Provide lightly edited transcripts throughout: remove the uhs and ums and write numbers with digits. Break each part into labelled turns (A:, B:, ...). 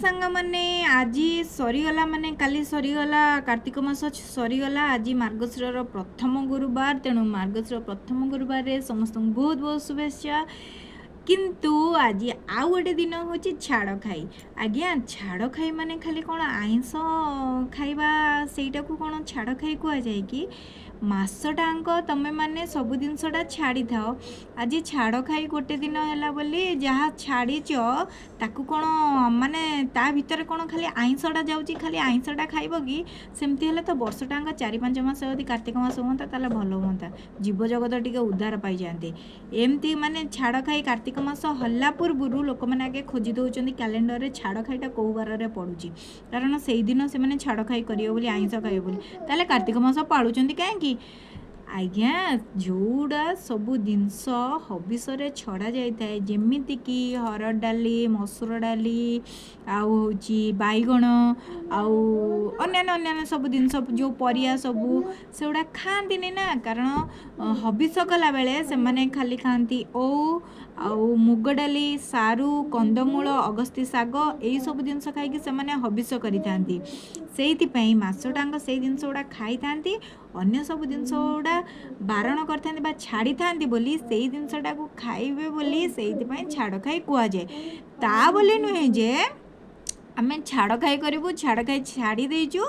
A: ସାଙ୍ଗମାନେ, ଆଜି ସରିଗଲା, ମାନେ କାଲି ସରିଗଲା, କାର୍ତ୍ତିକ ମାସ ସରିଗଲା। ଆଜି ମାର୍ଗଶିରର ପ୍ରଥମ ଗୁରୁବାର। ତେଣୁ ମାର୍ଗଶିର ପ୍ରଥମ ଗୁରୁବାରରେ ସମସ୍ତଙ୍କୁ ବହୁତ ବହୁତ ଶୁଭେଚ୍ଛା। କିନ୍ତୁ ଆଜି ଆଉ ଗୋଟେ ଦିନ ହେଉଛି ଛାଡ଼ଖାଇ। ଆଜ୍ଞା, ଛାଡ଼ଖାଇ ମାନେ ଖାଲି କ'ଣ ଆଇଁଷ ଖାଇବା, ସେଇଟାକୁ କ'ଣ ଛାଡ଼ଖାଇ କୁହାଯାଏ କି? ମାସଟାଙ୍କ ତମେମାନେ ସବୁ ଜିନିଷଟା ଛାଡ଼ିଥାଅ, ଆଜି ଛାଡ଼ଖାଇ ଗୋଟେ ଦିନ ହେଲା ବୋଲି ଯାହା ଛାଡ଼ିଛ ତାକୁ କ'ଣ ମାନେ ତା ଭିତରେ କ'ଣ ଖାଲି ଆଇଁଷଟା ଯାଉଛି, ଖାଲି ଆଇଁଷଟା ଖାଇବ କି? ସେମିତି ହେଲେ ତ ବର୍ଷଟାଙ୍କ 4-5 ମାସ ଯଦି କାର୍ତ୍ତିକ ମାସ ହୁଅନ୍ତା ତାହେଲେ ଭଲ ହୁଅନ୍ତା, ଜୀବଜଗତ ଟିକେ ଉଦ୍ଧାର ପାଇଯାଆନ୍ତେ। ଏମିତି ମାନେ ଛାଡ଼ଖାଇ କାର୍ତ୍ତିକ ମାସ ହେଲା ପୂର୍ବରୁ ଲୋକମାନେ ଆଗେ ଖୋଜି ଦେଉଛନ୍ତି କ୍ୟାଲେଣ୍ଡରରେ ଛାଡ଼ଖାଇଟା କେଉଁ ବାରରେ ପଡ଼ୁଛି, କାରଣ ସେଇଦିନ ସେମାନେ ଛାଡ଼ଖାଇ କରିବେ ବୋଲି, ଆଇଁଷ ଖାଇବେ ବୋଲି। ତାହେଲେ କାର୍ତ୍ତିକ ମାସ ପାଳୁଛନ୍ତି କାହିଁକି ଆଜ୍ଞା? ଯେଉଁଟା ସବୁ ଜିନିଷ ହବିଷରେ ଛଡ଼ା ଯାଇଥାଏ, ଯେମିତିକି ହରଡ଼ ଡାଲି, ମସୁର ଡାଲି, ଆଉ ହେଉଛି ବାଇଗଣ, ଆଉ ଅନ୍ୟାନ୍ୟ ଅନ୍ୟାନ୍ୟ ସବୁ ଜିନିଷ, ଯେଉଁ ପରିବା ସବୁ, ସେଗୁଡ଼ା ଖାଆନ୍ତିନି ନା। କାରଣ ହବିଷ କଲାବେଳେ ସେମାନେ ଖାଲି ଖାଆନ୍ତି ଓଉ ଆଉ ମୁଗ ଡାଲି, ସାରୁ, କନ୍ଦମୂଳ, ଅଗସ୍ତି ଶାଗ, ଏଇସବୁ ଜିନିଷ ଖାଇକି ସେମାନେ ହବିଷ କରିଥାନ୍ତି। ସେଇଥିପାଇଁ ମାସଟାଙ୍କ ସେଇ ଜିନିଷ ଗୁଡ଼ା ଖାଇଥାନ୍ତି, ଅନ୍ୟ ସବୁ ଜିନିଷ ଗୁଡ଼ା ବାରଣ କରିଥାନ୍ତି ବା ଛାଡ଼ିଥାନ୍ତି ବୋଲି, ସେଇ ଜିନିଷଟାକୁ ଖାଇବେ ବୋଲି ସେଇଥିପାଇଁ ଛାଡ଼ଖାଇ କୁହାଯାଏ। ତା ବୋଲି ନୁହେଁ ଯେ ଆମେ ଛାଡ଼ଖାଇ କରିବୁ, ଛାଡ଼ଖାଇ ଛାଡ଼ି ଦେଇଛୁ,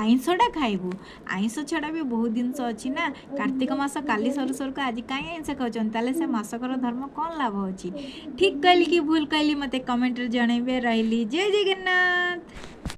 A: ଆଇଁଷଟା ଖାଇବୁ। ଆଇଁଷ ଛଡ଼ା ବି ବହୁତ ଜିନିଷ ଅଛି ନା। କାର୍ତ୍ତିକ ମାସ କାଲି ସରୁ ସରୁକା ଆଜି କାହିଁ ଆଇଁଷ ଖାଉଛନ୍ତି? ତାହେଲେ ସେ ମାସକର ଧର୍ମ କ'ଣ ଲାଭ ଅଛି? ଠିକ୍ କହିଲି କି ଭୁଲ କହିଲି, ମୋତେ କମେଣ୍ଟରେ ଜଣାଇବେ। ରହିଲି, ଜୟ ଜଗନ୍ନାଥ।